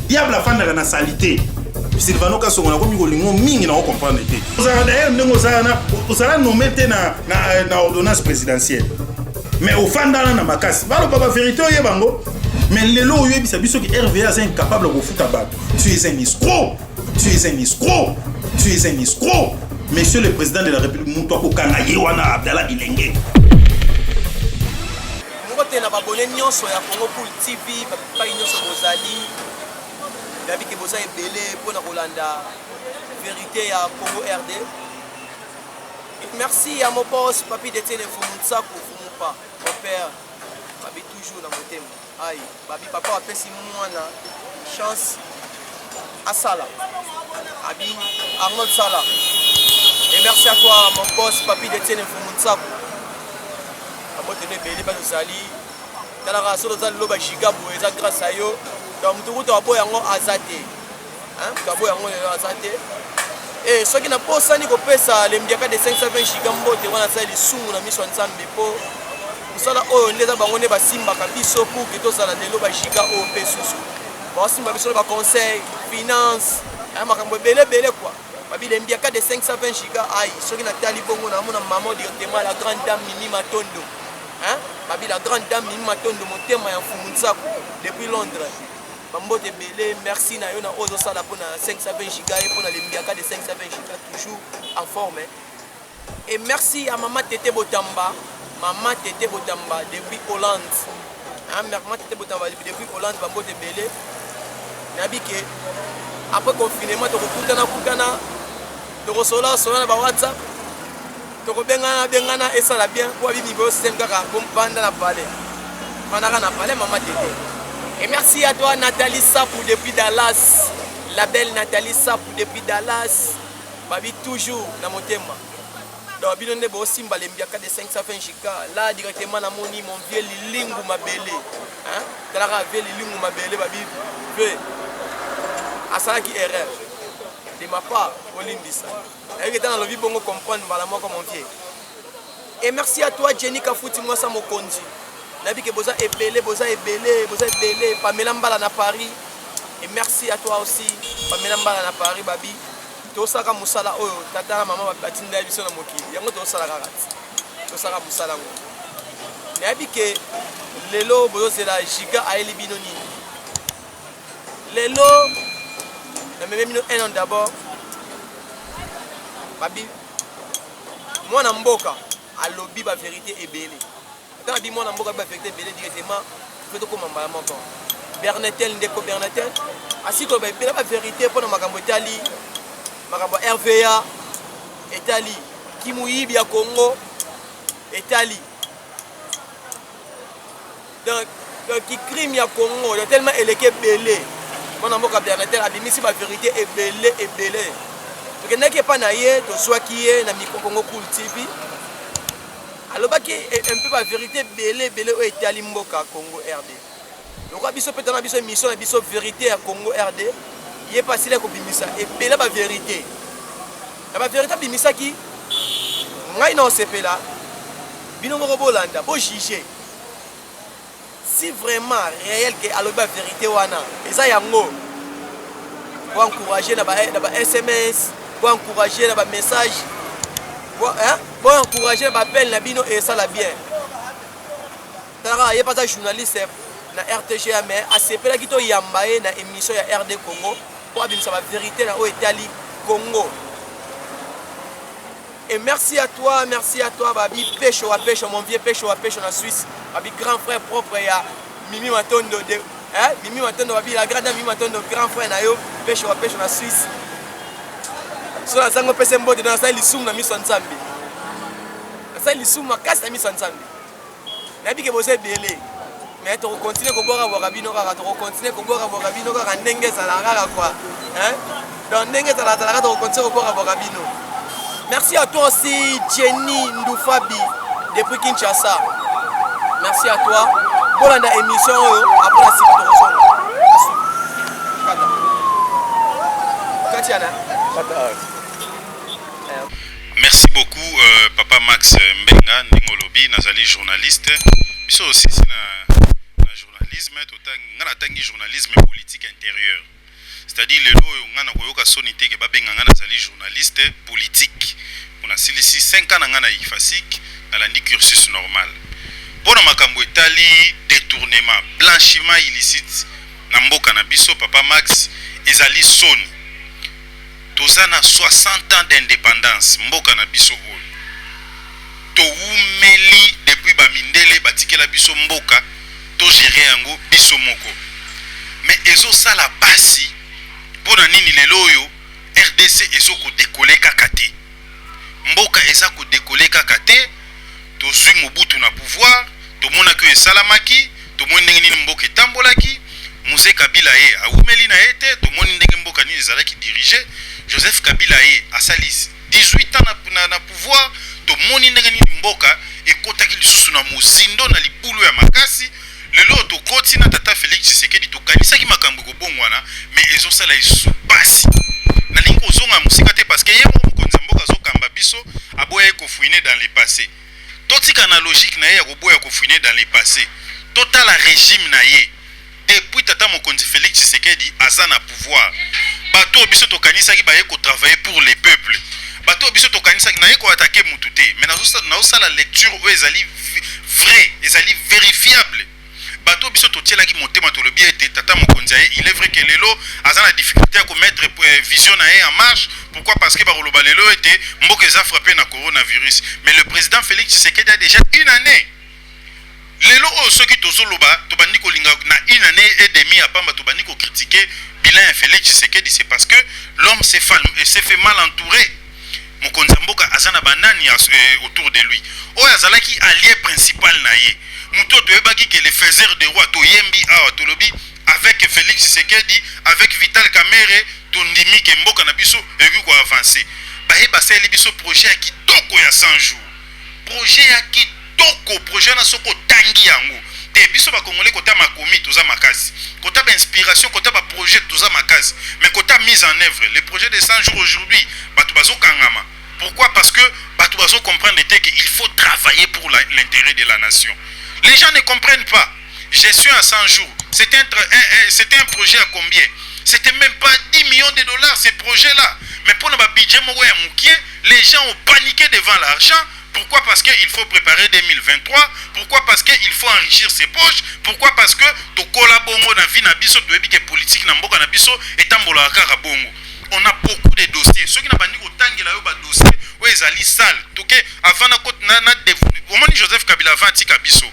Diable afandaka na salite. Silvano Kasongo nakomi kolingo mingi na comprendre te. Ozalaka d'ailleurs ndenge ozala na ozala nommé te na ordonnance présidentielle. Mais ofandana na makasi. Baloba ba vérité oyeba yango. Mais lelo oyebisa biso que RVA aza incapable ya kofuta bato. Tu es un escroc. Tu es un escroc. Tu es un escroc. Monsieur le président de la République, moto akokanga ye wana Abdallah Bilenge. Mbote na babone nyonso ya Congo Pool TV, bapai nyonso bozali, nayebi ke boza ebele mpona kolanda verité ya Congo RD. Merci à mon boss Papi Detienne Mfumu Nsaku Mfumupa, mon père, babi toujours na motema. Aïe, babi papa apesi mwana chance asala. Abi Arnold Sala. Et merci à toi mon boss Papi Detienne Mfumu Nsaku. Babote ebele bazozali talaka soki oza lelo bagiga boye eza grâce à yo. Donc motu kutu aboya yango aza te, moto aboya yango lelo aza te. E soki naposani kopesa lembiaka de 520 giga mbote wana, asala lisumu na miso ya Nzambe, mpo mosala oyo nde eza bango nde basimbaka biso pour ke tozala lelo bagiga oyo. Mpe susu baosimba biso na baconseil finance, makambo ebele ebele quoi. Babi lembiaka de 520 giga ai, soki natali bongo namona mama directement, la grande dame Mimi Matondo, hein? Babi la grande dame Mimi Matondo, motema ya Mfumu Nsaku depuis Londres, bambote ebele. Merci na yo na oyo ozosala mpona 520 giga ye, mpona lembiaka de 520 giga toujours en forme. Et merci à mama Tete Botamba, mama Tete Botamba depuis Hollande, hein? Mama Tete Botamba depuis Hollande, bambote ebele. Nayebi ke après confinement tokokutana kutana, tokosola sola na bawhatsapp, tokobengana bengana, esala bien po abi micro système kaka vanda na palais, vandaka na palais, mama Tete. Et merci à toi Nathalie Sapou depuis Dallas, la belle Nathalie Sapou depuis Dallas, babi toujours na motema. Donc bino nde bosimba lembiaka de 520 giga. Là directement namoni mon vieux Lilingu Mabele, hein? Talaka vieux Lilingu Mabele, babi vieux asalaki erreur de ma part, olimbisa. Nayoki ete nalobi bongo, comprendre mbala moko, mon vieux. Et merci à toi Jenny Kafuti, mwasa mokonzi. Nayebi ke boza ebele, boza ebele, boza ebele. Pamela Mbala na Paris, et merci à toi aussi Pamela Mbala na Paris. Babi tosalaka mosala oyo tata na mama batinda biso na mokili, yango tosala kaka ti tosalaka mosala yango. Nayebi ke lelo bozozela giga ayeli bino nini. Lelo namemi bino un an d'abord. Babi mwana mboka alobi bavérité ebele. Ata nabi mwana mboka alobi bavérité ebele, directement mpe tokóma mbala moko Bernetel. Ndeko Bernetel asi koloba ebele bavérité mpona makambo etali makambo ya RVA, etali kimuyibi ya Congo, etali donc kicrime ya Congo, donc tellement eleki ebele. Mwana mboka Bernetel abimisi bavérité ebele ebele. Tokendaki epai na ye, tozwaki ye na micro Congo Cool TV, alobaki un peu bavérité ebele ebele oyo etali mboka Congo RD. Lokola biso mpe tona biso émission na biso vérité ya Congo RD, ye mpe asili kobimisa ebele bavérité. Na bavérité abimisaki, ngai na osepela bino moko bolanda, bojuge si vraiment réel ke alobi bavérité wana eza yango. Boencourage na ba SMS, boencourage na bamessage, boencourage na baappel na bino, esala bien. Talaka, ye mpe aza journaliste na RTGA, mais asepelaki toyamba ye na émission ya RD Congo mpo abimisa bavérité na oyo etali Congo. Et merci à toi, merci à toi, Babi Pesho wa Pesho, mon vieux Pesho wa Pesho na Suisse, Babi grand frère propre ya Mimi Matondo de, hein, Mimi Matondo, Babi la grande Mimi Matondo, grand frère na yo, Pesho wa Pesho na Suisse. So na sango pese mbote na sali lisumu na miso ya Nzambe. Nasali lisumu makasi na miso ya Nzambe. Nayebi ke boza ebele, mais tokocontinue kobwakabwaka bino kaka, tokocontinue kobwakabwaka bino kaka ndenge ezalaka kaka quoi, hein? Donc ndenge ezalaka zalaka, tokocontinue kobwakabwaka bino. Merci à toi aussi Jenny Ndufabi depuis Kinshasa, merci à toi. Bolanda émission oyo, après na nsima tokozonga. Kata kati yana. Merci beaucoup papa Max Mbenga. Ndenge olobi, nazali journaliste. Biso osisi na journalisme, nga natangi journalisme politique intérieur. C'est-à-dire lelo oyo ngai nakoyoka soni te ke babenga ngai nazali journaliste politique. Mpo nasilisi 5 ans na ngai na IFASIC, nalandi cursus normal. Mpo na makambo etali détournement, blanchiment illicite na mboka na biso, papa Max, ezali soni. Toza na 60 ans d'indépendance mboka na biso oyo. Towumeli depuis bamindele batikela biso mboka, togérer yango biso moko. Mais ezosala pasi mpo na nini lelo oyo RDC ezokodécoller kaka te? Mboka eza kodécoller kaka te. Tozwi Mobutu na pouvoir, tomonaki oyo esalamaki, tomoni ndenge nini mboka etambolaki. Mzee Kabila ye awumeli na ye te, tomoni ndenge mboka nini ezalaki dirigé. Joseph Kabila ye asali 18 ans na pouvoir, tomoni ndenge nini mboka ekotaki lisusu na mozindo, na libulu ya makasi. Lelo oyo tokoti na tata Félix Tshisekedi, tokanisaki makambo ekobongwana, mais ezosala lisusu pasi. Nalingi kozonga mosika te parce que ye moko mokonzi ya mboka azokamba biso aboya kofouiner dans le passé. Totika na logique na ye ya koboya kofouiner dans le passé, totala régime na ye. Depuis tata mokonzi Félix Tshisekedi aza na pouvoir, bato oyo biso tokanisaki baye kotravailler pour le peuple, bato oyo biso tokanisaki, naye koattaquer mutu te, mais nazosala lecture oyo ezali vrai, ezali vérifiable. Bato oyo biso totielaki motema, tolobi ete tata mokonzi aye, il est vrai que lelo aza na difficulté ya komettre vision na ye en marche. Pourquoi? Parce que bakoloba lelo ete mboka eza frappé na coronavirus. Mais le président Félix Tshisekedi a déjà une année. Lelo oyo soki tozoloba, tobandi kolinga na une année et demi ya pamba, tobandi kocritiquer bilan ya Félix Tshisekedi, c'est parce que l'homme s'est fait mal entouré. Mokonzi ya mboka aza na banani autour de lui? Oyo azalaki allié principal na ye, moto oyo toyebaki ke le faiseur de roi, toyembi awa, tolobi avec Félix Tshisekedi, avec Vital Kamerhe, tondimi ke mboka na biso ekoki koavancer. Baye basaleli biso projet ya kitoko ya 100 jours, projet ya kitoko. Projet wana soki otangi yango te, biso bakongolais, kota makomi toza makasi, kota bainspiration, kota baprojet toza makasi, mais kota mise en œuvre, le projet de 100 jours aujourd'hui, bato bazokangama. Pourquoi? Parce que bato bazocomprendre te qu'il faut travailler pour l'intérêt de la nation. Les gens ne comprennent pas. Gestion à 100 jours, c'était un projet à combien? C'était même pas 10 millions de dollars, ces projets là. Mais pour notre budget moko ya mokie, les gens ont paniqué devant l'argent. Pourquoi? Parce qu'il faut préparer 2023. Pourquoi? Parce qu'il faut enrichir ses poches. Pourquoi? Parce que tokola bongo na vie na biso, toyebi ke politique na mboka na biso etambolaka kaka bongo. On a beaucoup de dossiers. Soki na bandi kotangela yo badossier oyo ezali sale, toke avant na na omoni Joseph Kabila, avant atika biso,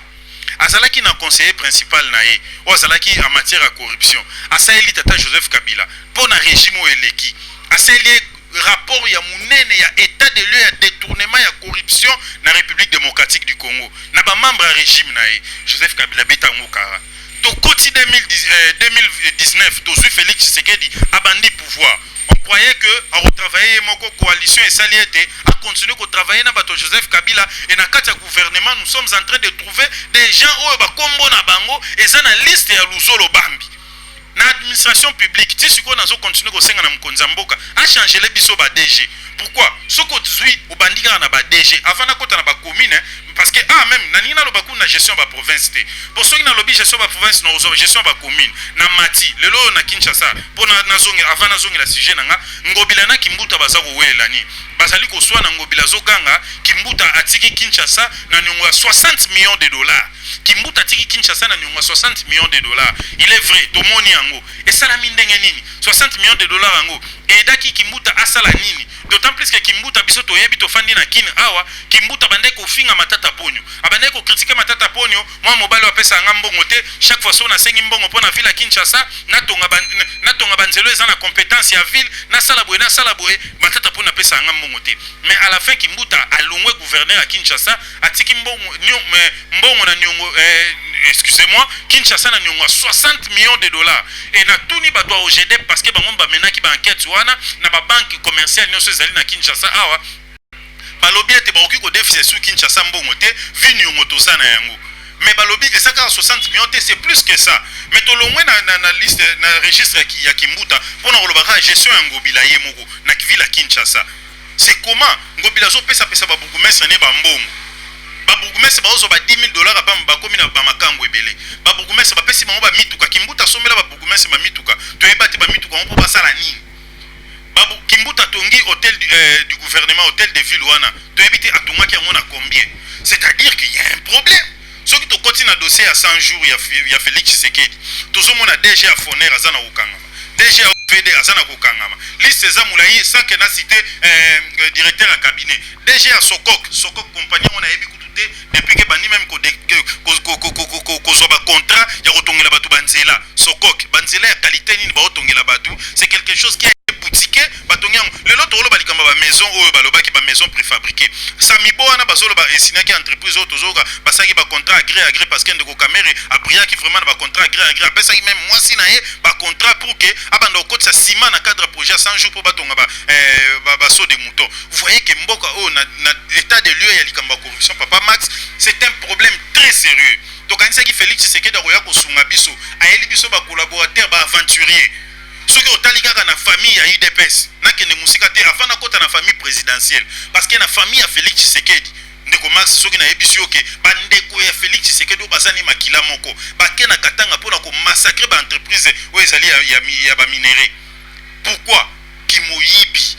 azalaki na conseiller principal na ye oyo azalaki en matière ya corruption. Asaleli tata Joseph Kabila mpo na régime oyo eleki, asaleli ye rapport ya monene ya état de lieu ya détournement, ya corruption na République démocratique du Congo na bamembre ya régime na ye. Joseph Kabila beta yango kara. Tokoti 2019, tozwi Félix Tshisekedi, abandi pouvoir, on croyait que akotravailler ye moko. Coalition esali ete acontinue kotravailler na bato Joseph Kabila. Et na kati ya gouvernement, nous sommes en train de trouver des gens oyo bakombo na bango eza na liste ya Luzolo Bambi na administration publique. Ti sikoyo nazocontinuer kosenga na mokonzi ya mboka achangele biso ba DG. Pourquoi? Soki ozwi, obandi kaka na ba DG avant nakota na bacommune, parce que ah, même nalingi naloba kuna na gestion ya baprovince te, po soki nalobi gestion ya baprovince, nakozwa gestion ya bacommune na mati. Lelo oyo na Kinshasa, mpo nazonge, avant nazongela sujet na nga, Ngobila na Kimbuta baza kowelela nini? Bazali koswana. Ngobila azoganga Kimbuta atiki Kinshasa na niongo ya 60 millions de dollars. Kimbuta atiki Kinshasa na niongo ya 60 millions de dollars. Il est vrai, tomoni yango esalami ndenge nini? 60 millions de dollars yango eyedaki Kimbuta asala nini? D'autant plus que Kimbuta, biso toyebi, tofandi na Kine awa, Kimbuta abandaki kofinga Matata Ponyo, abandaki kocritiquer Matata Ponyo: mwa mobali oyo apesaka nga mbongo te. Chaque fois so nasengi mbongo mpo na ville ya Kinshasa, natonga banzelo eza na compétence ya ville, nasala boye, nasala boye, Matata Ponyo apesaka nga mbongo te. Mais à la fin, Kimbuta alongwe gouverneur ya Kinshasa, atiki mbongo, mbongo na niongo, excusez-moi, Kinshasa na niongo ya 60 millions de dollars. E natuni bato ya OGDEP, parce que bango bamenaki baenquête wana na babanque commerciale nyonso ezali na Kinshasa awa, balobi ete bakoki kodefisa su Kinshasa mbongo te vu niongo toza na yango. Mais balobi eza kaka 60 millions te, c'est plus que ça. Mais tolongwe na liste, na registre ya Kimbuta, mpona koloba kaka gestion ya Ngobila ye moko na ville ya Kinshasa. C'est comment Ngobila azopesapesa babourgmestre ne bambongo? Babourgmestre bazozwa ba 10 000 dollars apamba, bakomi na bamakambo ebele. Babourgmestre bapesi bango bamituka. Kimbuta asombela babourgmestre bamituka. Toyebi. Toyeba te bamituka yango mpo basala nini. Kimbuta atongi hôtel du gouvernement, hôtel de ville wana, toyebi te atongaki yango na combien. C'est-à-dire qu'il y a un problème. Soki tokoti na dossier ya 100 jours ya Félix Tshisekedi, tozomona DG ya Foner aza na kokangama, DG ya OVD aza na kokangama, liste eza molai, sans que na cité directeur ya cabinet, DG ya Sokok. Sokok, compagnie yango nayebi kutu te depuis que bandi même kozwa bacontrat ya kotongela bato banzela. Sokok, banzela ya qualité nini baotongela bato? C'est quelque chose qui a boutique batongi yango. Lelo tokoloba likambo ya bamaison oyo balobaki, bamaison préfabriqué. Samibo wana bazoloba esignaki entreprise oyo tozoyoka basalaki bacontrat à gré à gré, parce que ndeko Kamerhe abrillaki vraiment na bacontrat à gré à gré, apesaki même mwasi na ye bacontrat pour que abanda kokotisa nsima na cadre ya projet ya 100 jours mpo batonga basaut de mouton. Vous voyez que mboka oyo na état de lieu ya likambo ya corruption, papa Max, c'est un problème très sérieux. Tokanisaki Félix Tshisekedi akoya kosunga biso, ayeli biso bacollaborateur baaventurier. Soki otali kaka na famille ya UDPS, nakende mosika te avant nakota na famille présidentielle, parce que na famille ya Félix Tshisekedi, ndeko Max, soki nayebisi yo ke bandeko ya Félix Tshisekedi oyo baza ni makila moko bake na Katanga mpona komassacrer baentreprise oyo ezali ya baminerais, pourquoi? Kimoyibi.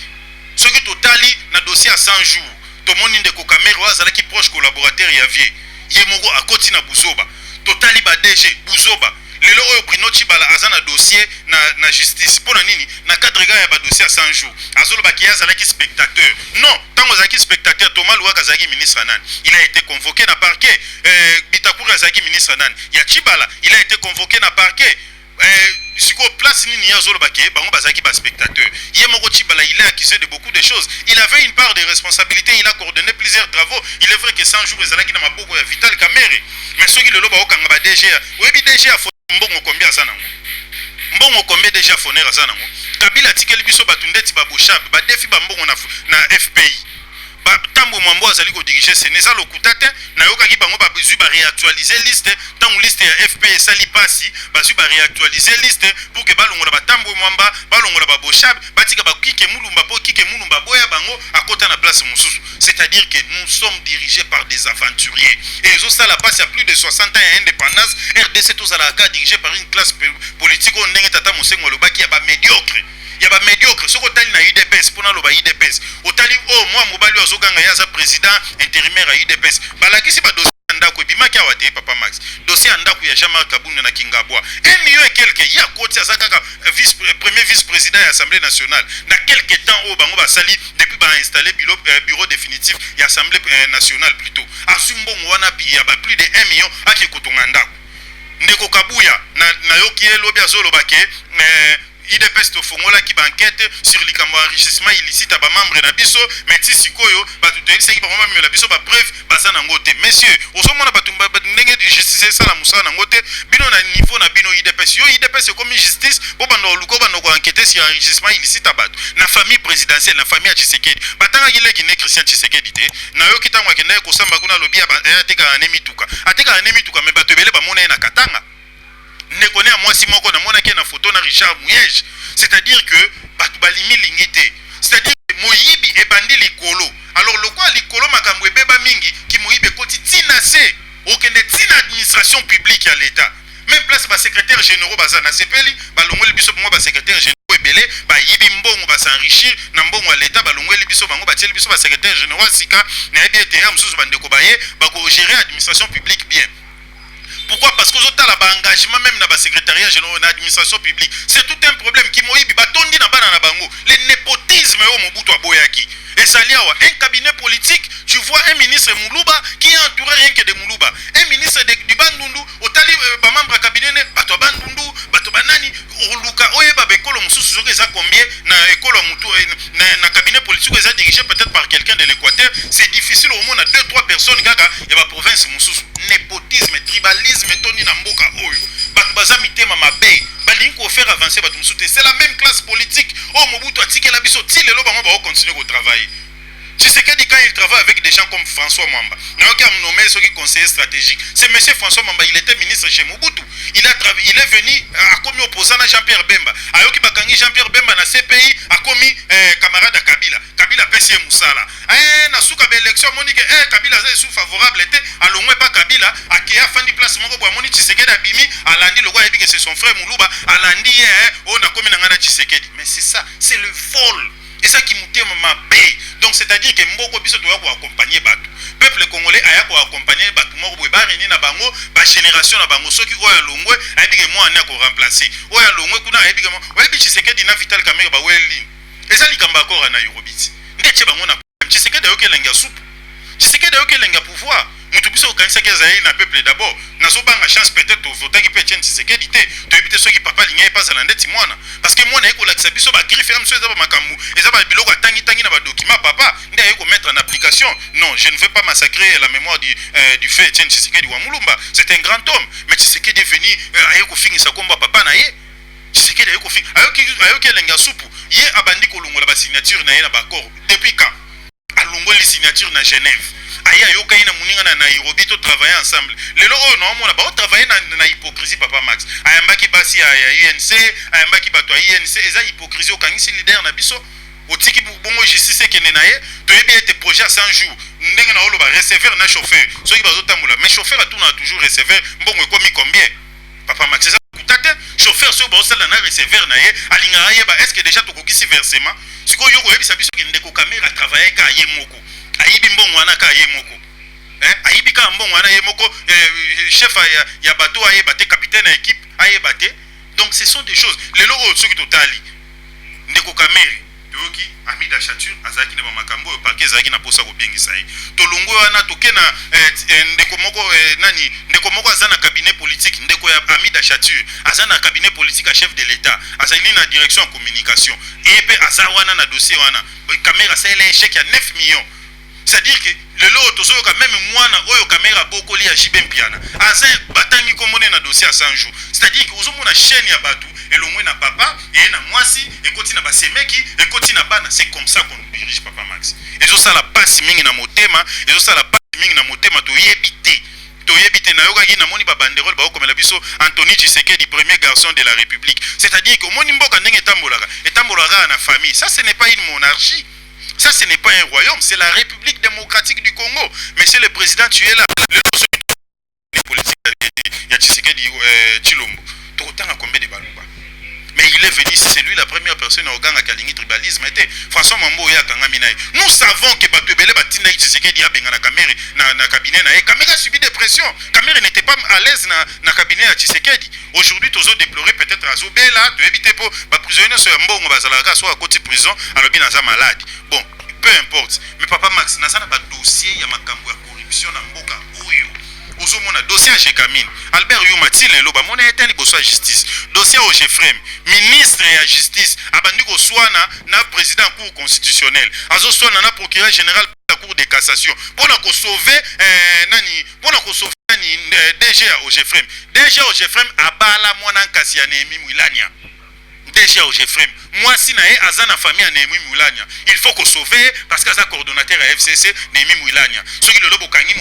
Soki totali na dossier ya 100 jours, tomoni ndeko Kamerhe oyo azalaki proche collaborateur ya vie, ye moko akoti na buzoba. Totali ba DG, buzoba. Lelo oyo Bruno Tshibala aza na dossier na justice. Mpo na nini? Na cadre kaka ya badossier ya 100 jours, azolobaki ye azalaki spectateur. Non, ntango azalaki spectateur, Thomas Luhaka azalaki ministre nani? Il a été convoqué na parquet. Bitakwira azalaki ministre nani? Ya Tshibala, il a été convoqué na parquet. Sikoyo place nini ye azoloba ke bango bazalaki baspectateur? Ye moko Tshibala, il est accusé de beaucoup de choses. Il avait une part de responsabilité, il a coordonné plusieurs travaux. Il est vrai que 100 jours ezalaki na maboko ya Vital Kamerhe, mais soki lelo baokanga ba DG, oyebi DG ya mbongo combien aza nango? Mbongo combien DG ya Foner aza nango? Kabila atikeli biso bato ndeti baBoshab, badefi bambongo na FPI. Ntambo Mwambo azali kodiriger CENI, eza lokuta te. Nayokaki bango bazwi baréactualiser liste. Ntango liste ya FP esali mpasi, bazwi baréactualiser liste pour que balongola baTambwe Mwamba, balongola baBoshab, batika baKike Mulumba, mpo Kike Mulumba boya bango akota na place mosusu. C'est-à-dire que nous sommes dirigés par des aventuriers et ezosala mpasi. Ya plus de 60 ans ya indépendance RDC, tozalaka dirigé par une classe politique oyo, ndenge tata Mosengo alobaki, ya bamédiocre, ya bamédiocre. Soki otali na UDPS, mpona aloba UDPS, otali oyo mwa mobali oyo azoganga ye aza président intérimaire ya UDPS, balakisi badossier ya ndako ebimaki awa te, papa Max. Dossier ya ndako ya Jean-Marc Kabunda na Kingabwa, 1 million et quelque. Ye akoti, aza kaka vice, premier vice président ya Assemblée nationale. Na quelque temps oyo bango basali depuis bainstalle bureau définitif ya Assemblée nationale plutôt, azwi mbongo wana ya ba plus de 1 million, ake kotonga ndako. Ndeko Kabuya, nayoki ye lobi azoloba ke UDPS tofongolaki baenquête sur likambo ya enrichissement illicite ya bamembre na biso, mais ti sikoyo bato toyebisaki bango bamemela biso bapreuve, baza nango te. Monsieur, ozomona bato ndenge justice esala mosala nango te. Bino na niveau na bino UDPS, yo UDPS ekomi justice po banda koluka, obanda koenquêter sur enrichissement illicite ya bato na famille présidentielle, na famille ya Tshisekedi. Batangaki leki ne Christian Tshisekedi te. Nayoki ntango akendaki kosamba kuna, alobi atekaka ne mituka, atekaka ne mituka, mais bato ebele bamona ye na Katanga. Ndeko ne ya mwasi moko, namonaki ye na foto na Richard Muyej. C'est-à-dire que bato balimi lingi te, c'est-à-dire moyibi ebandi likolo. Alors lokola likolo makambo ebeba mingi, kimoyibi ekoti ntina se okende ntina administration publique ya l'État. Même place basecrétaire généraux baza, na sepeli balongoli biso bango. Basecrétaire généraux ebele bayibi mbongo, bas'enrichir na mbongo ya l'État. Balongoli biso bango, batieli biso basecrétaire généraux ya sika. Nayebi ete ya mosusu bandeko baye bakogérer administration publique bien. Pourquoi? Parce que ozotala baengagement même na basecrétariat généraux, na administration publique, c'est tout un problème. Kimoyibi batondi na bana na bango, le népotisme oyo Mobutu aboyaki ezali awa. Un cabinet politique, tu vois un ministre Muluba qui est entouré rien que de Muluba, un ministre du Bandundu, otali bamembre ya cabinet ne bato ya Bandundu, bato banani. Oluka oyeba bekolo mosusu soki eza combien na ekolo ya mutu na cabinet politique oyo eza dirigé peut-être par quelqu'un de l'Équateur. C'est difficile omona deux trois personnes kaka ya baprovince mosusu. Népotisme, tribalisme etondi na mboka oyo. Bato baza mitema mabe, balingi kofaire avancer bato mosusu te. C'est la même classe politique oyo Mobutu atikela biso. Ti lelo bango bakocontinue kotravailler. Tshisekedi, quand il travaille avec des gens comme François Mwamba, nayoki nommé soki conseiller stratégique, c'est monsieur François Mwamba, il était ministre chez Mobutu. Il est venu, akomi opposant na Jean-Pierre Bemba. Ayoki bakangi Jean-Pierre Bemba na CPI, akomi camarade ya Kabila. Kabila apesi ye mosala. Na suka baélection, amoni ke Kabila aza esu favorable te, alongwe pa Kabila, akei afandi place moko boye, amoni Tshisekedi abimi, alandi lokola ayebi ke c'est son frère Moluba, alandi ye, oyo nakomi na ngai na Tshisekedi. Mais c'est ça, c'est le vol. Ezaki motema mabe. Donc c'est-à-dire ke mboko biso toya koaccompagner bato, peuple congolais aya koaccompagner bato moko boye, bareni na bango, bagénération na bango. Soki oyo alongwe, ayebi ke mwana akoremplacer. Oyo alongwe kuna, ayebi ke oyebi Tshisekedi na Vital Kamerhe baweli nini. Eza likambo accord ya Nairobi ti nde tie bango na Tshisekedi. Ayoki elengi ya supu, Tshisekedi ayoki elengi ya pouvoir. Motu biso okanisaki ezali na peuple d'abord. Nazobanga chance, peut-être tovotaki mpe Etienne Tshisekedi te, toyebi te soki papa alingi ye mpe azala ndeti mwana, parce que mwana aye kolakisa biso bagriffe ya mosu, eza bamakambo, eza babiloko atangitangi na badocument, papa nde aye komettre en application. Non, je ne veux pas massacrer la mémoire du fait Etienne Tshisekedi wa Mulumba, c'est un grand homme. Mais Tshisekedi est venu, aye kofingisa kombo ya papa na ye. Tshisekedi aye kofinga, ayoki elengi ya supu, ye abandi kolongola basignature na ye na baaccord. Depuis quand alongoli signature na Genève? Aye ayoka ye na moninga na Nairobi, to travailler ensemble. Lelo oyo naomona baotravaille na hypocrisie. Papa Max ayambaki basi ya UNC, ayambaki bato ya UNC, eza hypocrisie. Okangisi leader na biso, otiki bongo justice ekende na ye. Toyebi ete projet ya 100 jours, ndenge na oloba, receveur na chauffeur soki bazotambola, mais chauffeur atunaka toujours receveur: mbongo ekomi combien? Papa Max, eza kuta te. Chauffeur soki baosala na receveur na ye, alingaka yeba: est ce que déjà tokokisi versement? Sikoyo yo koyebisa biso ke ndeko Kamerhe atravaille kaka ye moko, ayibi mbongo wana kaka ye moko, ayibi kaka mbongo wana ye moko, chef ya bato ayeba te, capitaine ya équipe ayeba te. Donc ce sont des choses. Lelo oyo soki totali ndeko Kamerhe, toyoki Amida Chature azalaki na bamakambo oyo, parquet ezalaki na mposa kobengisa ye. Tolongwe wana, toke na ndeko moko, nani, ndeko moko aza na cabinet politique, ndeko ya Amida Chature, aza na cabinet politique ya chef de l'État, azali na direction ya communication, ye mpe aza wana na dossier wana. Kamerhe asalela échec ya 9 millions. C'est-à-dire que lelo oyo tozoyoka même mwana oyo Kamerhe abokoli ya JB Mpiana aza, batangi komone na dossier ya 100 jours. C'est-à-dire que ozomona chaîne ya bato elongwe na papa, eye na mwasi, ekoti na basemeki, ekoti na bana. C'est comme ça qu'on dirige. Papa Max, ezosala pasi mingi na motema, ezosala pasi mingi na motema. Toyebi te, toyebi te. Nayokaki, namoni babanderole baokomela biso Anthony Tshisekedi, premier garçon de la République. C'est-à-dire que omoni mboka ndenge etambolaka, etambolaka kaka na famille. Ça, ce n'est pas une monarchie. Ça, ce n'est pas un royaume, c'est la République démocratique du Congo. Monsieur le Président, tu es là. Le politique ya Tshisekedi Tshilombo, tokotanga combien de Baluba? Mais il est venu, c'est lui la première personne oganga alingi tribalisme te. François Mambo oyo akangami na ye, nous savons que bato ebele batindaki Tshisekedi abenga na Kamerhe na cabinet na ye. Kamerhe a subi des pressions, Kamerhe n'était pas à l'aise na cabinet ya Tshisekedi. Aujourd'hui tozo déplorer, peut-être azobela, toyebi te, mpo baprisonnier nyonso ya mbongo bazalaka, soki akoti prison, alobi naza malade. Bon, peu importe. Mais papa Max, naza na badossier ya makambo ya corruption na mboka oyo. Ozomona dossier ya Gécamines, Albert Yuma, ti lelo bamona ye te liboso ya justice. Dossier oyo Ogefrem, ministre ya justice abandi koswana na président Cour constitutionnelle, azoswana na procureur général ya Cour de cassation mpona kosauver nani, mpona kosauver nani, DG ya Ogefrem. DG ya Ogefrem abala mwana nkasi ya Néhémie Mwilanya. DG ya Ogefrem, mwasi na ye aza na famille ya Néhémie Mwilanya. Il faut kosauver parce que aza coordonnateur ya FCC. Néhémie Mwilanya, soki lelo bokangi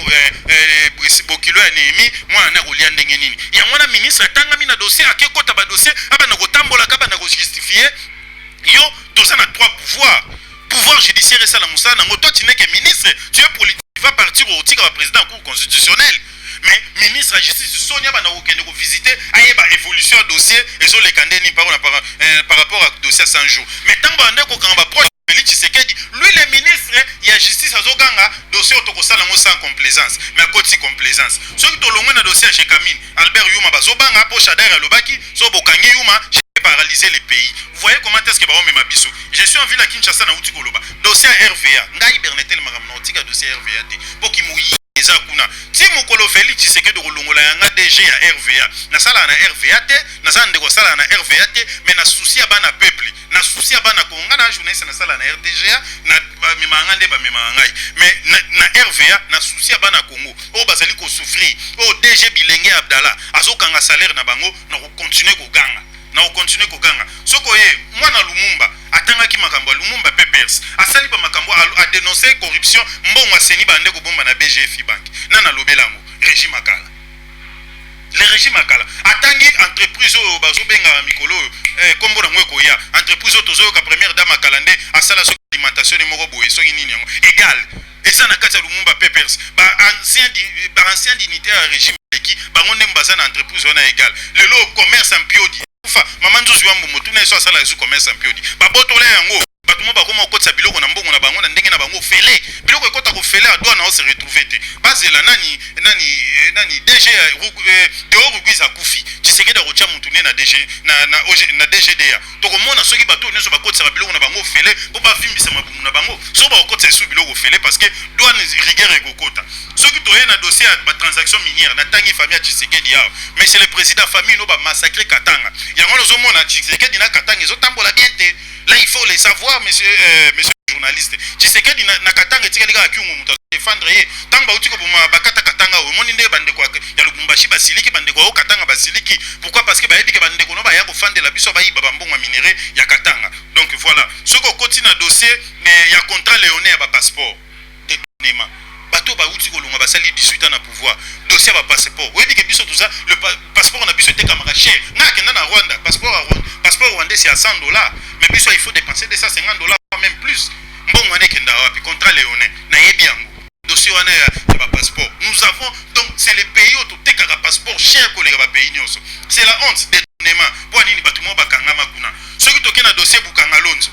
bokilo ya Néhémie, mwana na kolia ndenge nini? Yango wana ministre atangami na dossier, akekota badossier, abanda kotambolaka, abanda kojustifie. Yo, toza na trois pouvoirs. Pouvoir judiciaire esala mosala nango. Toi, tu n'es que ministre, tu es politique, tu vas partir, otika baprésident ya Cour constitutionnelle. Mais ministre ya justice, soni abanda kokende kovisite, ayeba évolution ya dossier ezoleka ndeni par rapport à dossier ya 100 jours. Mais ntango bande kokanga baproche Félix Tshisekedi, lui le ministre ya justice azoganga: dossier oyo tokosala yango sans complaisance. Mais akoti complaisance. Soki tolongwe na dossier ya Gécamines, Albert Yuma, bazobanga mpo Shadary alobaki so bokangi Yuma, paralyser le pays. Vous voyez comment est-ce que baomema biso? Je suis en ville à Kinshasa, nauti koloba dossier ya RVA. Ngai Bernetel, makambo na otika dossier ya RVA te, mpo kimoyi eza kuna ti mokolo Félix Tshisekedi kolongola yanga DG ya RVA. Nasalaka na RVA te, naza ndeko asalaka na RVA te, mais na souci ya bana peuple, na souci ya bana Kongo. Nga na journaliste, nasala na RTGA, na bamemaka nga nde bamemaka ngai, mais na RVA, na souci ya bana Kongo oyo bazali kosouffrir, oyo DG Bilenge Abdallah azokanga salaire na bango, na kocontinue koganga. Na okontinue koganga. Soki oye mwana Lumumba atangaki makambo ya Lumumba Papers, asali ba makambo, adenonce corruption, mbongo aseni bande kobomba na BGFI Bank. Nani alobela yango? Régime ya kala, le régime ya kala. Atangi entreprise oyo bazobengaka mikolo oyo, nkombo nango ekoya, entreprise oyo tozoyoka première dame akala nde asala soki alimentation ne moko boye, soki nini yango égal, eza na kati ya Lumumba Papers. Ba ancien dignitaire ya régime eleki, bango nde baza na entreprise wana égal. Lelo commerce ya Mpiodi kufa, mama Nzuzi wa Mbumbu, tuna ye so asala ezu commerce ya Mpiodi. Babotola yango, bato mo bakoma kokotisa biloko na mbongo na bango na ndenge na bango, ofele biloko ekɔta kofele, adwa na ose retrouve te. Bazela nani nani nani DG Deo Rugwiza akufi, Tshisekedi akotia mutu nde na DG na OG, na DGDA. Tokomona soki bato oyo nyonso bakotisaka biloko na bango ofele mpo bavimbisa mabumu na bango, soki bakokotisa esu biloko ofele, parce que douane rigueur ekokota. Soki toye na dossier ya batransaction minière, natangi famille ya Tshisekedi awa. Monsieur le président, famille no bamassacre Katanga, yango ozomona Tshisekedi na Katanga ezotambola bien te. Là, il faut le savoir, monsieur journaliste. Tshisekedi na Katanga etikali kaka Kyungu moto azodefendre ye. Ntango bauti koboma bakata Katanga oyo, omoni nde bandeko ya Lubumbashi basiliki, bandeko ya Katanga basiliki. Pourquoi? Parce que bayebi ke bandeko no baya kofandela biso, bayiba bambongo ya minerai ya Katanga. Donc voilà, soki okoti na dossier ya contrat léonin ya bapasseport, détournement, bato bauti kolonga, basali 18 ans na pouvoir. Dossier ya bapasseport, oyebi ke biso toza le passeport na biso etekamaka cher. Nga akenda na Rwanda, passeport ya Rwanda, passeport rwandais, c'est à 100 $, mais biso il faut dépenser 250 $, même plus. Mbongo wana ekenda wapi? Contrat léonin, nayebi yango, dossier wana ya bapasseport. Nous avons donc, c'est le pays oyo totekaka passeport cher koleka bapays nyonso. C'est la honte. Détournement, mpo nini bato moko bakangama kuna? Soki toke na dossier Bukanga Lonzo,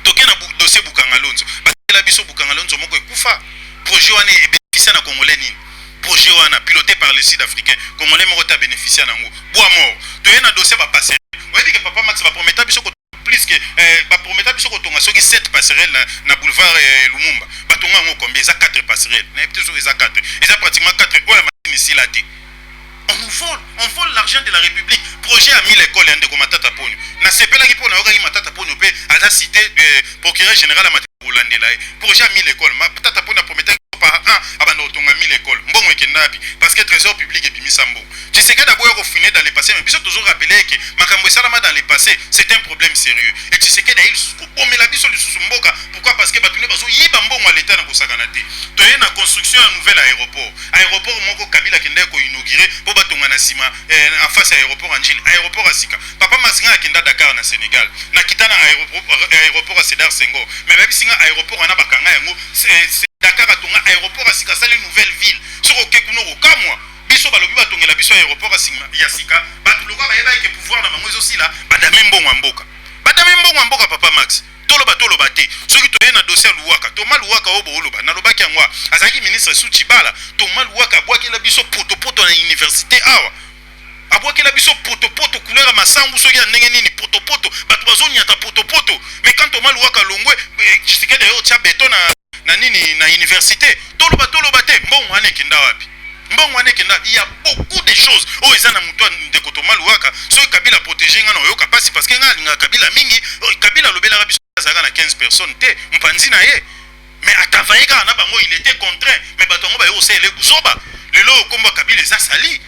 toke na dossier Bukanga Lonzo, bakela biso Bukanga Lonzo moko ekufa. Projet wana ebénéficia na Congolais nini? Projet wana piloté par le Sud Africain, Congolais moko te abénéficia nango, bois mort. Toye na dossier bapasserelle, oyebi ke papa Max baprometa biso plus que baprometa biso kotonga soki 7 passerelle na boulevard Lumumba. Batonga yango combien? Eza 4 passerelle, nayebi te soki eza 4, eza pratiquement 4 oyo ya masini esila te. On nous vole, on vole l'argent de la République. Projet ya 1000 école ya ndeko Matata Ponyo, nasepelaki mpo nayokaki Matata Ponyo mpe aza cité procureur général ya Matata kolandela ye. Projet ya 1000 école, Matata Ponyo aprometaki par an abanda kotonga 1000 école. Mbongo ekenda wapi? Parce que Trésor public ebimisa mbongo. Tshisekedi aboya kofouiner dans le passé, mais biso tozorappeler ke makambo esalama dans le passé, c'est un problème sérieux. Et Tshisekedi ayi lisusu kobomela biso lisusu mboka. Pourquoi? Parce que bato nde bazoyiba mbongo ya leta na kosakana te. Toye na construction ya nouvel aéroport, aéroport moko Kabila akendaki koinaugure mpo batonga na nsima, en face ya aéroport ya Ndjili, aéroport ya sika. Papa Masinga akenda Dakar na Sénégal, nakita na aéroport ya Sédar Senghor, mais bayebisi nga aéroport wana bakanga yango. Dakar atonga aéroport ya sika, asali nouvelle ville. Soki oke kuna, okokamwa. Biso balobi batongela biso aéroport ya sika, bato lokola bayebaki ke pouvoir na bango ezosila, badame mbongo ya mboka, badame mbongo ya mboka. Papa Max, toloba toloba te. Soki toye na dossier ya Luwaka, Toma Luwaka oyo booloba, nalobaki yango, azalaki ministre su Tshibala. Toma Luwaka abwakela biso potopoto na université awa, abwakela biso potopoto couleur ya masangu, soki ya ndenge nini, potopoto, bato bazonyata potopoto. Mais quand Toma Luwaka longwe, Tshisekedi ayo otya beto na nini na université. Toloba toloba te, mbongo wana ekenda wapi? Mbongo wana ekenda. Il y a beaucoup de choses oyo eza na moto ya ndeko Toma Luwaka. Soki Kabila protege nga na oyoka mpasi, parce que nga alingaka Kabila mingi. Kabila alobelaka biso, azalaka na 15 personnes te mpanzi na ye, mais atravaille kaka na bango, il était contraint. Mais bato yango baye kosalela buzoba. Lelo oyo kombo ya Kabila eza sali.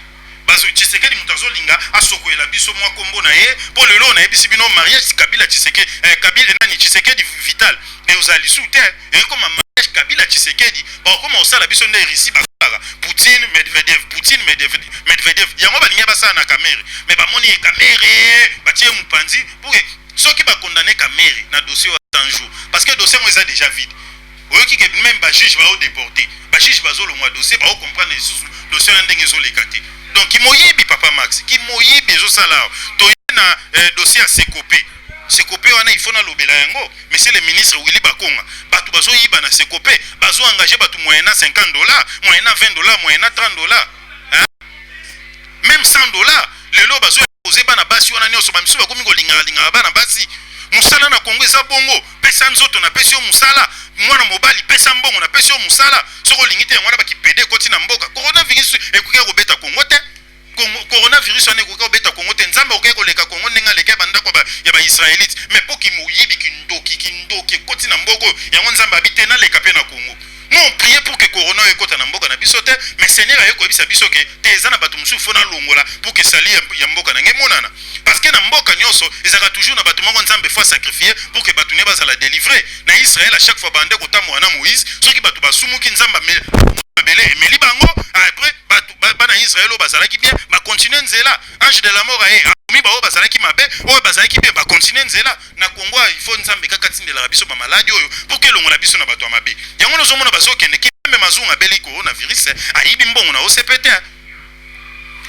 Bazo Tshisekedi moto azolinga asokolela biso mwa kombo na ye, mpo lelo oyo nayebisi bino, mariage Kabila Tshisekedi, Kabila nani, Tshisekedi Vital, eozala lisusu te, ekoma mariage Kabila Tshisekedi. Bakokoma kosala biso nde Russie basalaka, Poutine Medvedev, Poutine Medvedev. Yango balingi basala na Kamerhe, mais bamoni ye Kamerhe batie mopanzi pour que soki bakondane Kamerhe na dossier oyo 100 jours, parce que dossier yango eza déjà vide. Oyoki ke même bajuge baodéporte, bajuge bazolongwa dossier, baocomprendre lisusu dossier wana ndenge ezoleka te. Donc kimoyibi, papa Max, kimoyibi ezosala awa. Toye na dossier ya Sekope. Sekope wana, il faut nalobela yango, monsieur le ministre Willy Bakonga. Bato bazoyiba na Sekope, bazoengage bato moyennant 50 $, moyennant 20 $, moyennant 30 $, hein? Même 100 $. Lelo bazopoze bana basi wana nyonso, bamisusu bakomi kolingaka-lingaka bana basi. Mosala na Kongo eza bongo: pesa nzoto, napesi yo mosala. Mwana mobali, pesa mbongo, napesi yo mosala. Soki olingi te, yango wana bakipede ekoti na mboka. Coronavirus ekoki kobeta Kongo te. Coronavirus wana ekoki kobeta Kongo te. Nzambe akoki koleka Kongo ndenge aleki bandako ya baisraélite, mais mpo kimoyibi, kindoki, kindoki ekoti na mboka oyo, yango Nzambe abi te naleka mpe na Kongo. Nous, on priait pour que corona ekota na mboka na biso te, mais Seigneur aye koyebisa biso ke te, eza na bato mosusu fo nalongola pour que sali ya mboka na ngai emonana. Parce que na mboka nyonso ezalaka toujours na bato moko Nzambe fo asacrifier pour que bato ne bazala délivré. Na Israël, à chaque fois bande kotambola na Moïse, soki bato basumuki, Nzambe mabele emeli bango. Après, bato bana Israël oyo bazalaki bien bacontinue nzela. Ange de la mort aye akomi baoyo bazalaki mabe, oyo bazalaki bien bacontinue nzela. Na Kongo, il faut Nzambe kaka atindelaka biso bamaladi oyo pour ke elongola biso na bato ya mabe. Yango nozomona bazokende Kimeme Mazungu abeli coronavirus, ayibi mbongo na OCP te,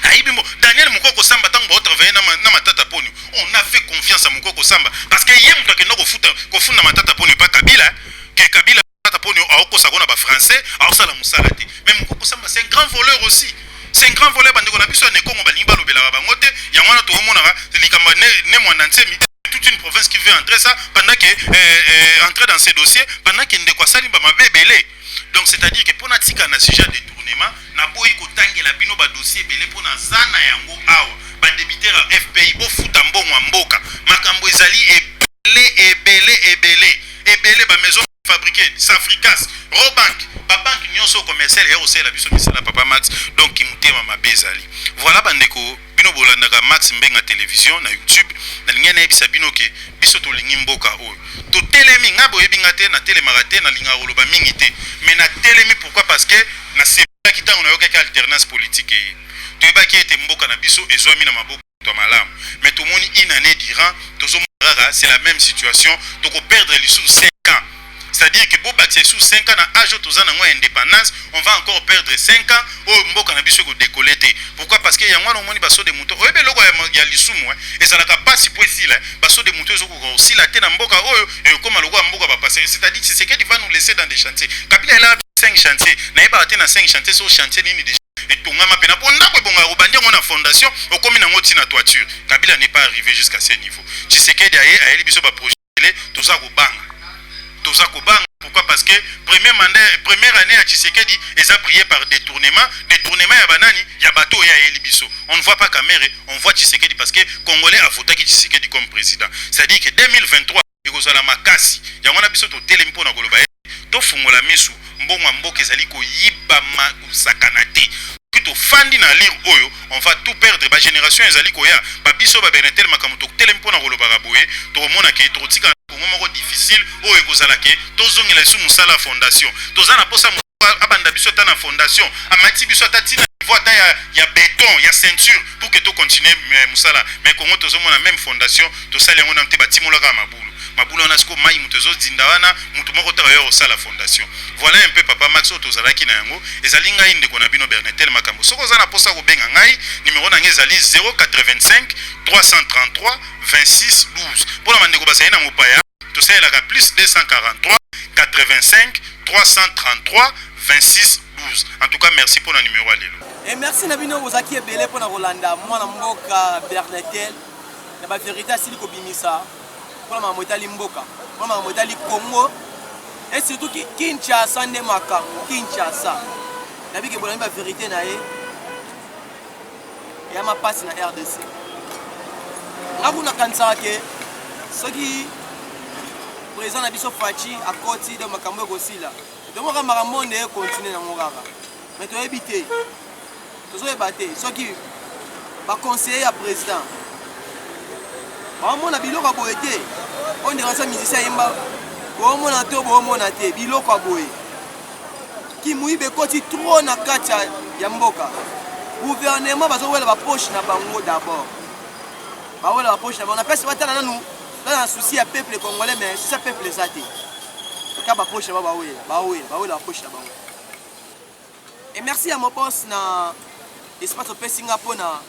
ayibi mbongo. Daniel Mokoko Samba, ntango baotravaille na Matata Ponyo, on a fait confiance à Mokoko Samba parce que ye moto akenda kofuta kofunda Matata Ponyo epa Kabila, ke Kabila, Matata Ponyo aokosa kona bafrançais, aosala mosala te. Mais Mokoko Samba, c'est un grand voleur aussi, c'est un grand voleur. Bandeko na biso ya Nekongo balingi balobelaka bango te. Yango wana toomonaka likambo Ne Mwanda Nsemi, toute une province qui veut entrer ça pendant que entrer dans ces dossiers pendant que ndeko asali bamabe ebele. Donc c'est-à-dire que mpona tika na sujet ya détournement, naboyi kotangela bino badossier ebele mpo naza na yango awa. Badébiteur ya FPI, bofuta mbongo ya mboka. Makambo ezali ebele, ebele, ebele, ebele. Bamaison fabriqué, Safricas, Rawbank, babanke nyonso commercial eya kosalela biso misala, papa Max. Donc motema mabe ezali. Voilà, bandeko, bino bolandaka Max Mbenga Télévision na YouTube, nalingi nayebisa bino ke biso tolingi mboka oyo. Totelemi. Ngai boyebi nga te, natelemaka te, nalingaka koloba mingi te, mais natelemi. Pourquoi? Parce que nasepelaki ntango nayokaki alternance politique eye. Toyebaki ete mboka na biso ezwami na maboko ya malamu, mais tomoni une année durant tozomona kaka c'est la même situation. Tokoperdre lisusu 5 ans, c'est-à-dire que bobakisa lisusu 5 ans na âge oyo toza nango ya indépendance, on va encore perdre 5 ans oyo mboka na biso ekodécoller te. Pourquoi? Parce que yango wana omoni basaut-de-mouton. Oyebi eloko ya lisumu ezalaka mpasi po esila. Basaut-de-mouton ezokoka kosila te na mboka oyo, ekokóma lokola mboka bapase. C'est-à-dire Tshisekedi va nous laisser dans des chantiers. Kabila elaka 5 chantiers, nayebaka te na 5 chantiers so chantier nini déjà etongama mpena mpo ndako ebongaka, kobandi yango na fondation, okomi nango ntina toiture. Kabila n'est pas arrivé jusqu'à ce niveau. Tshisekedi aye, ayeli biso baprojet, toza kobanga, toza kobanga. Pourquoi? Parce que premier mandat, première année ya Tshisekedi eza brillé par détournement. Détournement ya banani? Ya bato oyo ayeli biso. On ne voit pas Kamerhe, on voit Tshisekedi, parce que Congolais avotaki Tshisekedi comme président. C'est-à-dire que 2023 ekozala makasi. Yango wana biso totelemi mpona koloba ete tofungola misu. Mbongo ya mboka ezali koyibama, kosakana te. Soki tofandi na lire oyo, on va tout perdre. Bagénération ezali koya, babiso babernetel makambo, totelemi mpona kolobaka boye. Tokomona ke tokotika Kongo moko difficile oyo ekozala ke tozongela lisusu mosala ya fondation. Toza na posa abanda biso ata na fondation, amati biso ata ntina niveau ata ya béton, ya ceinture, pour que tocontinue mosala. Mais Kongo, tozomona même fondation tosali yango nanu te, batimolaka ya mabulu mabulu wana. Sikoyo mai moto ezozinda wana, moto moko taka yo kosala fondation. Voilà un peu, papa Max, oyo tozalaki na yango. Ezali ngai ndeko na bino Bernetel Makambo. Soki oza na mposa kobenga ngai, nimero na ngai ezali 085 333 26 12. Mpona bandeko bazali na mopaya, tosalelaka plus 243 85 333 26 12. En tout cas, merci mpona numero ya lelo. E merci na bino, bozalaki ebele mpona kolanda mwana mboka Bernetel na bavérité asili kobimisa mpona makambo etali mboka, mpona makambo etali Congo et surtout Kinshasa. Nde makambo Kinshasa nabiki, bolandi bavérité na ye ya mapasi na RDC. Nga kuna kanisaka ke soki président na biso Fatshi akoti, donc makambo ekosila. Tomoka makambo nde ekontinue nango kaka, mais toyebi te, tozoyeba te soki baconseiller ya président baomona biloko ya boye te. Oyo ndenge asa musicien ayemba, boomona te, boomona te biloko ya boye. Kimuyiba ekoti trop na kati ya mboka. Gouvernement bazowela bapoche na bango d'abord, bawela bapoche na bango na place batala nanu baza na souci ya peuple congolais. Mais souci ya peuple eza te, ka bapoche na bango bawela, bawela, bawela bapoche na bango. Et merci ya mobos na espace opesi nga mpona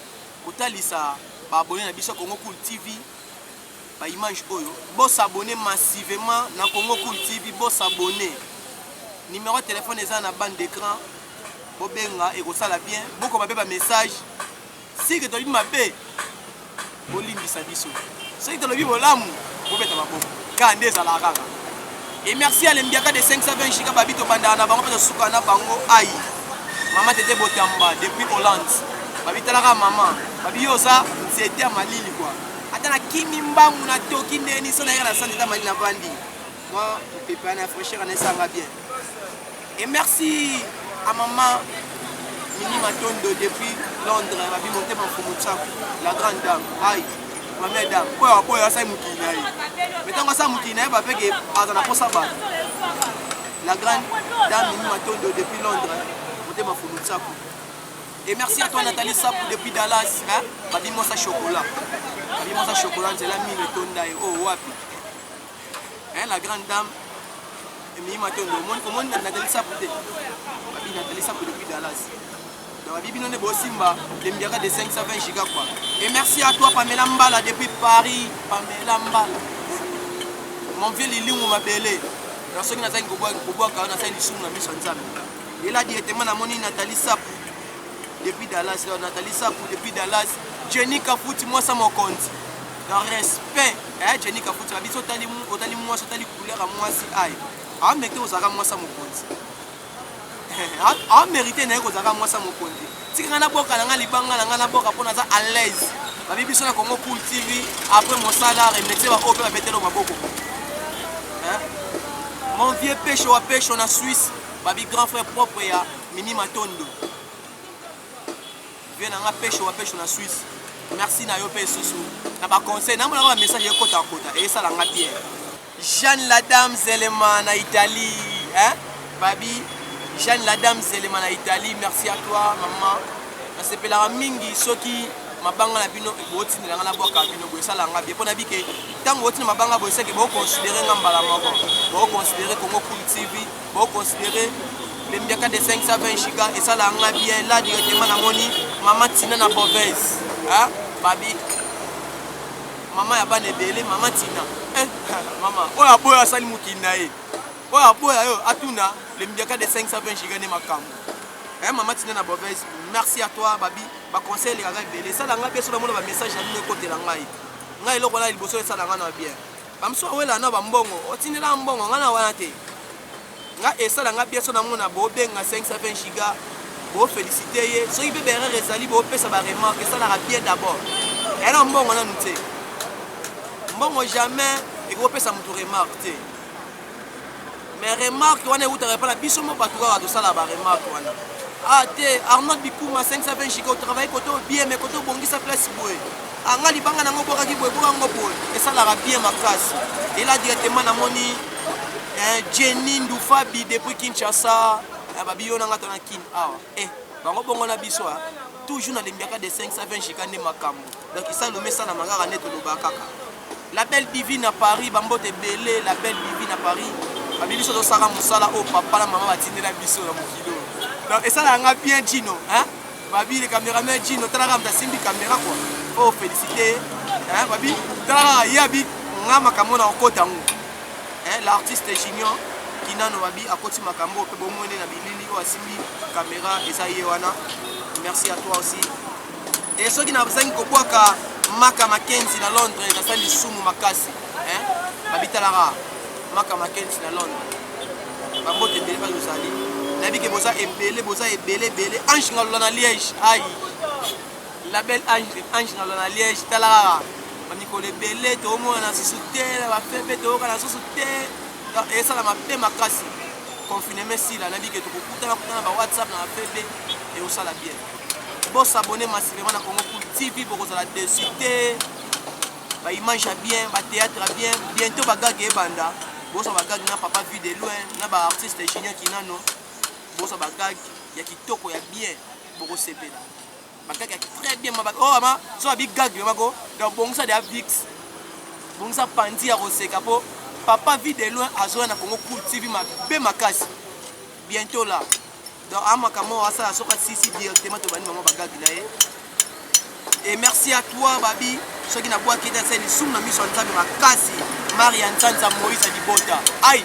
kotalisa baabonné na biso Congo Cool TV baimage oyo. Bosabonner massivement na Congo Cool TV, bosabonner. Numéro ya telefone eza na bande d'écran, bobenga, ekosala bien. Bokoma mpe bamessage. Sike tolobi mabe, bolimbisa biso. Soki tolobi bolamu, bobeta maboko. Kaka nde ezalaka kaka. Et merci à lembiaka de 520 giga babi, tobandaka na bango mpe tosuka na bango. Ai mama Tete Botamba depuis Hollande, babi talaka mama, babi yo oza nzete ya malili kua. Ata nakimi mbangu, natoki ndeni so nayaka na sa nzete ya malili, navandi mwa mopepe wana ya fraîcheur, wana esanga bien. Et merci à maman Mimi Matondo depuis Londres, babi motema mfumu Tsaku, la grande dame. Aïe, ma dame. Oyo oyo asali mokili na ye. Mais ntango asala mokili na ye bapeke aza na posa bato. La grande dame Mimi Matondo depuis Londres, motema mfumu Tsaku. Et merci à toi Nathalie Sapou depuis Dallas, hein? Babi Mosa Chocolat. Babi Mosa Chocolat, nzela mine etonda ye. Oh wapi. Hein, la grande dame Mimi Matondo, omoni omoni Nathalie Sapou te. Babi Nathalie Sapou depuis Dallas. Donc babi bino nde bosimba le mbiaka de 520 giga quoi. Et merci à toi Pamela Mbala depuis Paris, Pamela Mbala. Mon vieux Lilingu Mabele. Na soki nazali kobwaka nasali lisumu na miso ya Nzambe. Ela directement namoni Nathalie Sapou depuis Dallas, Nathalie Sapou depuis Dallas, Jenny Kafuti mwasa mokonzi. Dans respect, eh Jenny Kafuti ba biso otali otali mwasi otali couleur ya mwasi ai. A mérité ozalaka mwasa mokonzi. A mérité na ye kozalaka mwasa mokonzi. Tika nga naboka na nga libanga na nga naboka mpo naza à l'aise. Babi biso na Congo Cool TV après mosala remercier ba oyo mpe babetelo maboko. Hein? Mon vieux Pesho wa Pesho na Suisse, babi grand frère propre ya Mimi Matondo. Vieux na nga Pesho wa Pesho na Suisse. Merci na yo pe susu na ba conseil na mona ba message ekota kota et ça nga bien. Jeanne la dame Zelema na Italie, hein? Babi Jeanne la dame Zelema na Italie, merci à toi maman. Nasepelaka mingi soki mabanga na bino botindela nga nabwaka bino boye esala nga bien mpo nayebi ke ntango botinda mabanga boye seke boconsidere nga mbala moko boconsidere Congo Cool TV boconsidere le mbiaka de 520 giga esala nga bien là directement namoni mama Tina na Beauvais, hein? Babi mama ya bana ebele mama Tina, eh, mama oyo aboya asali mokili na ye oyo aboya yo atuna le mbiaka de 520 giga nde makambo. Eh, mama Tina na Beauvais, merci à toi babi baconseil elekaka ebele esala nga bien so namona bamessage na bino ekotela ngai ngai eloko wana liboso esala nga na bien bamosusu awela na bambongo otindela mbongo ngai na wana te nga esala nga bien so namona bobenga 520 giga bofélicité ye soki mpe berere ezali bopesa baremarque esalaka bien d'abord eya na mbongo nanu te mbongo jamais ekopesa moto remarque te mais remarque wana eutaka epa na biso mo bato kaka tosala baremarque wana. Ah te, Arnold Bikuma 520 giga otravaille kote oyo bien mais kote obongisa place boye anga libanga nango obwakaki boye boka yango boye esalaka bien makasi. Et là directement namoni eh, Jenny Ndufabi depuis Kinshasa, eh, babi yo nanga to na Kin awa eh, bango bongo na biso ah. Toujours na lembiaka de 520 giga nde makambo donc esaloma esalama kaka nde tolobaka kaka. La belle divine à Paris, bambote ebele, la belle divine à Paris. Babi biso tosaka mosala oyo papa na mama batindela biso na mokili oyo. Donc esalaka nga bien Gino, hein? Babi le cameraman Gino, talaka moto asimbi caméra quoi. Faut féliciter, hein? Babi, talaka ye abi nga makambo na okota yango. Hein? L'artiste Junior Kinano babi akoti makambo pe bomoni na bilili oyo asimbi caméra eza ye wana. Merci à toi aussi. Et soki nazangi kobwaka Maka Mackenzie na Londres nasali lisumu makasi, hein? Babitalaka Maka Mackenzie na Londres bambote ebele bali ozali nayebi ke boza ebele boza ebele ebele. Ange Ngalola na Liège, ai la belle Ange, Ange Ngalola na Liège, tala kaka bamikolo ebele toomona na susu te na bafebe toyoka na susu te esala mabe makasi. Confinement esila nayebi ke tokokutana kutana ba WhatsApp na bafebe ekosala bien. Bosabone massivement na Congo Cool TV, bokozala dessus te. Ba image ya bien, ba théâtre ya bien, bientôt ba gag ebanda. Bozwa ba gag na papa Vue de loin, na ba artiste Junior Kinano. Bozwa ba gag ya kitoko ya bien, bokosepela. Ba gag ya très bien, ma oh ama, so abi gag yo mako, donc bongisa de vix. Bongisa pandi ya koseka po papa Vue de loin azoya na Congo Cool TV mabe makasi. Bientôt là. Donc amaka mo asala soka sisi directement tobandi bango bagag na ye. Et merci à toi babi soki nabwaki ete asali lisumu na miso ya Nzambe makasi. Maria Nzanza Moïse Libota ai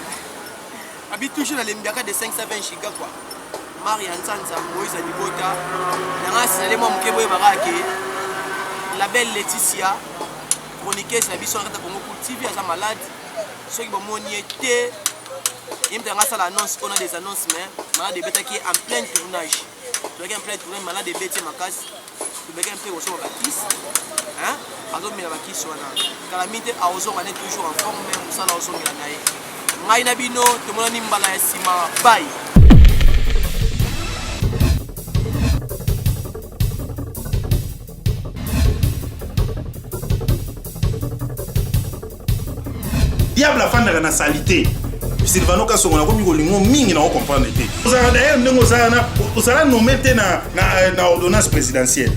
babi toujours na lembiaka de 520 giga quoi. Maria Nzanza Moïse Libota nanga sinale mwa moke boyebaka ke la belle Laetitia chroniqueuse na biso na kati ya Congo Cool TV aza malade soki bomoni ye te ye moto yanga asala annonce on a des annonces mais malade ebetaki ye en plein tournage tozalaki en plein tournage malade ebeti ye makasi tobekaki mpe kosomba bakisi hein azomela bakisi wana kala mingi te aozonga ne toujours en forme mosala ozongela na ye ngai na bino tomonani mbala ya nsima bye. Diable afandaka na saleté. Silvano Kasongo, nakomi kolingo mingi, na ocomprendre te. Ozalaka d'ailleurs ndenge ozala na ozala nommé te na ordonnance présidentielle,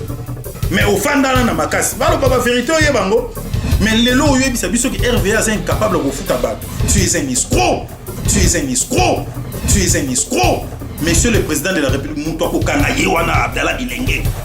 mais ofandana na makasi, baloba bavérité, oyeba yango. Mais lelo oyebisa biso ke RVA aza incapable kofuta bato. Tu es un escroc, tu es un escroc, tu es un escroc. Monsieur le président de la République, moto akokanga ye wana, Abdallah Bilenge.